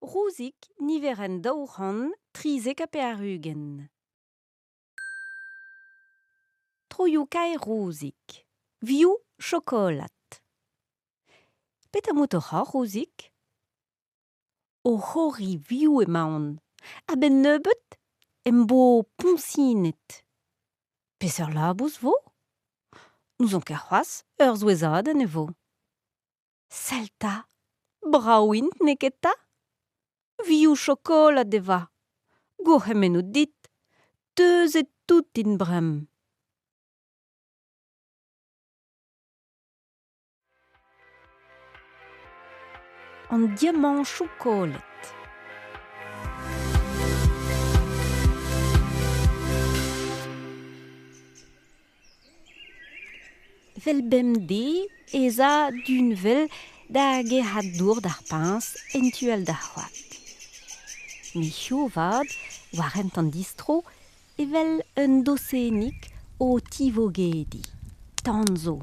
Rouzig niverenn 293. Troioù-kaer Rouzig. Vioù chokolad. Petra 'mout oc'h oc'h, Rouzig? O c'horiñ vioù emaon. A-benn nebeut em bo poñsined. Peseurt labous 'vo? N'ouzon ket c'hoazh, ur souezhadenn e vo. Sell 'ta, brav int, n'eo ket 'ta? Vioù chokolad e va. Gourc'hemennoù dit, teuzet tout int bremañ. An diamañchoù kollet. Vel bemdez ez a Dunvel da gerc'hat dour d'ar puñs en tu all d'ar c'hoad. Met hiziv avat, war hent an distro, evel un dosennig o tivogediñ. Tan zo,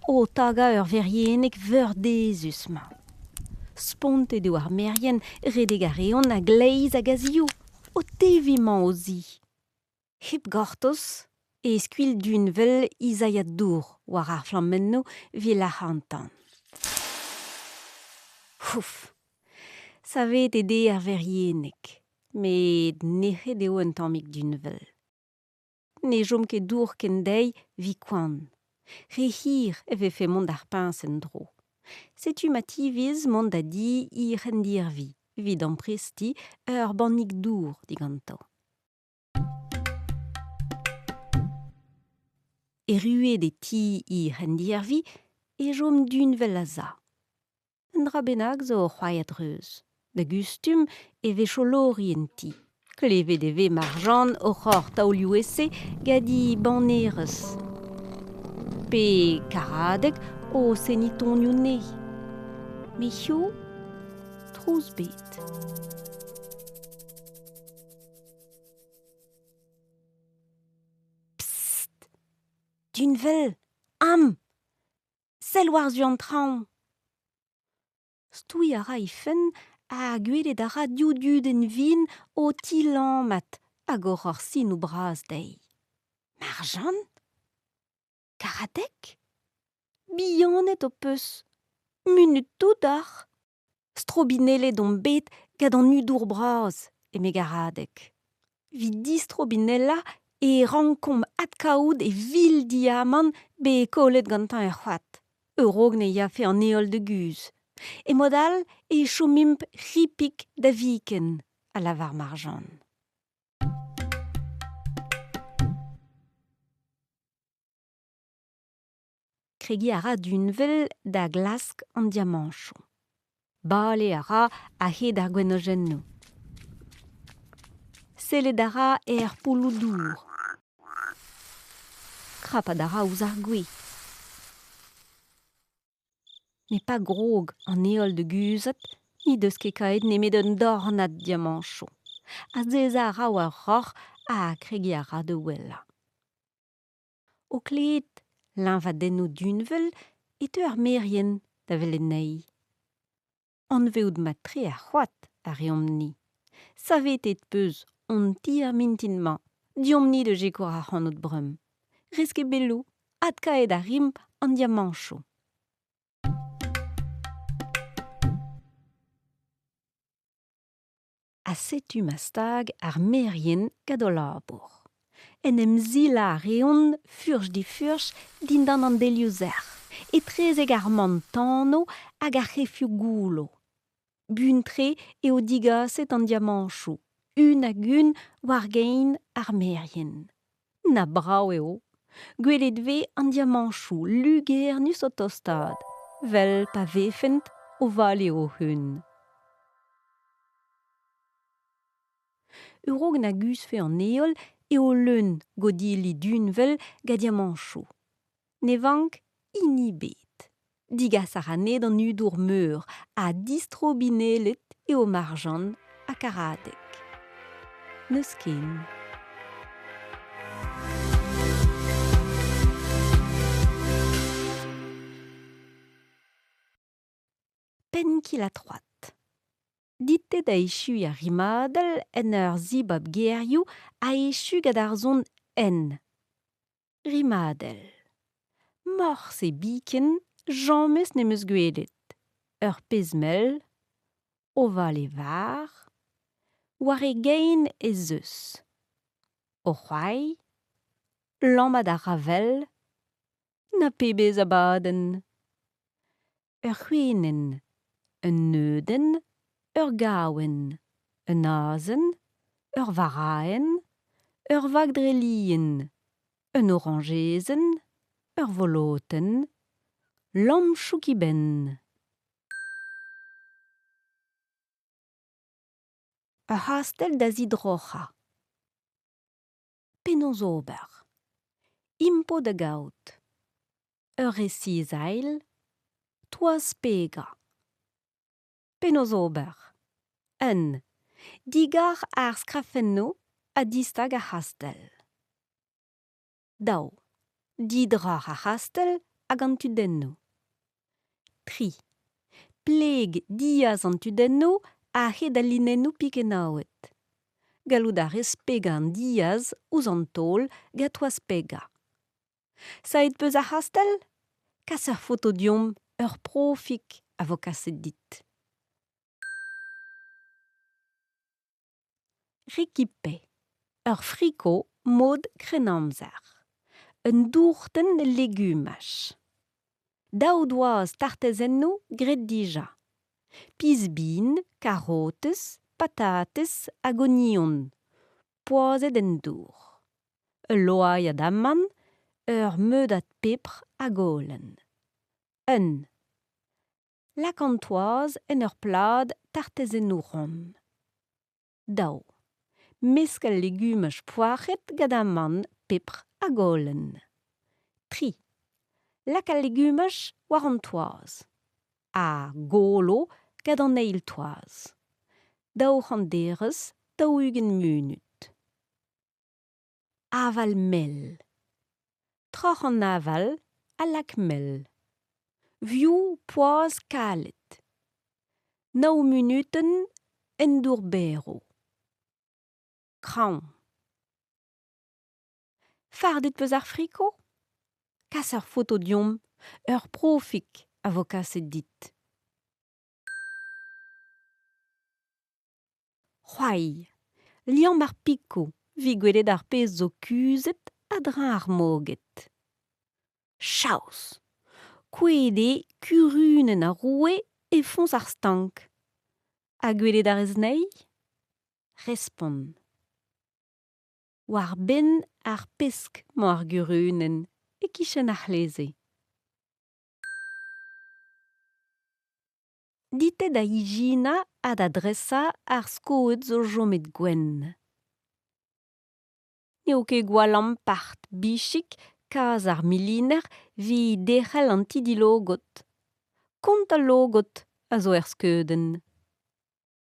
o tagañ ur verieneg veurdezus-mañ. Spontet eo ar merien, redek a reont a-gleiz hag a-ziv, o teviñ 'mañ o zi. Hep gortoz e skuilh Dunvel he zailhad dour war ar flammennoù evit lac'hañ an tan. Ouf ! Savet eo dezhi ar verieneg, met nec'het eo un tammig Dunvel. Ne chom ket dour ken dezhi evit koan. Re hir e vefe mont d'ar puñs en-dro. Setu ma tiviz mont da di he c'hendirvi evit amprestiñ ur bannig dour diganto. Erruet e ti he c'hendirvi e chom Dunvel a-za. Un dra bennak zo o c'hoari a-dreuz. Da gustum e vez cholori en ti. Klevet e vez Marjan oc'h ober taolioù-ese gant he bannerez. Pe Karadeg o seniñ tonioù anezhi. Met hiziv, trouz 'bet. Psst ! Dunvel, am ! Sell war-zu an traoñ ! Stouiñ a ra he fenn ha gwelet a ra div dudenn vin o tilammat hag oc'h ober sinoù bras dezhi. Marjan ? Karadeg ? Bihanet ho peus. Munut tout oc'h. Strobinellet omp bet gant an hudour bras, eme Garadeg. Evit distrobinellañ e rankomp adkaout e vil diamant bet kollet gantañ er c'hoad, a-raok ne yafe an heol da guzh. E mod all e chomimp ripik da viken, a lavar Marjan. Kregiñ a ra Dunvel da glask an diamañchoù. Bale a ra a-hed ar gwenojennoù. Sellet a ra er poulloù-dour. Krapat a ra ouzh ar gwez. Met pa grog an heol da guzhat n'he deus ket kaet nemet un dornad diamañchoù. Azezañ a ra war ur roc'h ha kregiñ a ra da ouelañ. O klevet liñvadennoù Dunvel e teu ar merien da welet anezhi. Anvezout mat-tre ar c'hoad a reomp-ni. Savetet 'peus hon ti ar mintin-mañ, deomp-ni da sikour ac'hanout bremañ. Rez ket belloù, adkaet a rimp an diamañchoù. Ha setu ma stag ar merien gant o labour. En em silañ a reont furch-difurch dindan an delioù sec'h, etrezek ar man tanv hag ar c'hefioù goullo. Buan-tre eo digaset an diamañchoù, un hag-un war gein ar merien. Na brav eo ! Gwelet 'vez an diamañchoù lugernus o tostaat, 'vel pa vefent o vale o-un. A-raok na guzhfe an heol eo leun godilli Dunvel gant diamañchoù. Ne vank hini ebet. Degas a ra anezhe d'an hudour meur ha distrobinellet eo Marjan ha Karadeg. N'eus ken. Penn-kil-ha-troad. Dit-te da echuiñ ar rimadell en ur zibab gerioù a echu gant ar son N. Rimadell. Morse biken james n'em eus gwelet ur pezh mell o vale war, war e gein ez eus, o c'hoari, lammat a ra 'vel, na pebezh abadenn! Ur c'hwenenn, un neudenn, ur gaouenn, un azen, ur varaenn, ur vag dre lien, un orañjezenn, ur volotenn, lamm chouk-e-benn. Ur c'hastell da zidroc'hañ. Penaos ober? Impo da gaout. Ur resisail, toaz pegañ. Penaos ober? Un. Digar ar skrafennoù ha distag ar c'hastell. Daou. Didroc'h ar c'hastell hag an tudennoù. Tri. Pleg diaz an tudennoù a-hed al linennoù pikennaouet. Gallout a rez pegañ an diaz ouzh an taol gant toaz pegañ. Savet 'peus ar c'hastell? Kas ur foto deomp, ur profig a vo kaset dit. Rekipe, ur friko mod krennamzer, un dourtenn legumaj. Daou doaz tartezennoù graet dija. Piz-bin, karotez, patatez hag ognon, poazhet en dour. Ul loaiad amann, ur meudad pebr hag holen. Un. Lak an toaz en ur plad tartezennoù ront. Daou. Mesk al legumaj poac'het gant amann, pebr hag holen. Tri. Lak al legumaj war an toaz. Ha golo gant an eil toaz. 200 derez, 40 munut. Aval mel. Troc'h an aval ha lak mel. Vioù poazh kalet. Nav munutenn en dour berv. Kraoñ. Fardet 'peus ar friko? Kas ur foto deomp, ur profig a vo kaset dit. C'hoari. Liamm ar pikoù 'vit gwelet ar pezh zo kuzhet a-dreñv ar moged. Chaos! Kouezhet eo kurunenn ar roue e foñs ar stank. Ha gwelet a rez anezhi ? Respont. War-benn ar pesk 'mañ ar gurunenn, e-kichen ar c'hleze. Dit-te da ijinañ ha da dresañ ar skoed zo chomet gwenn. N'eo ket gwall ampart Bichig kazh ar miliner evit derc'hel an ti dilogod. Kont al logod a zo er skeudenn.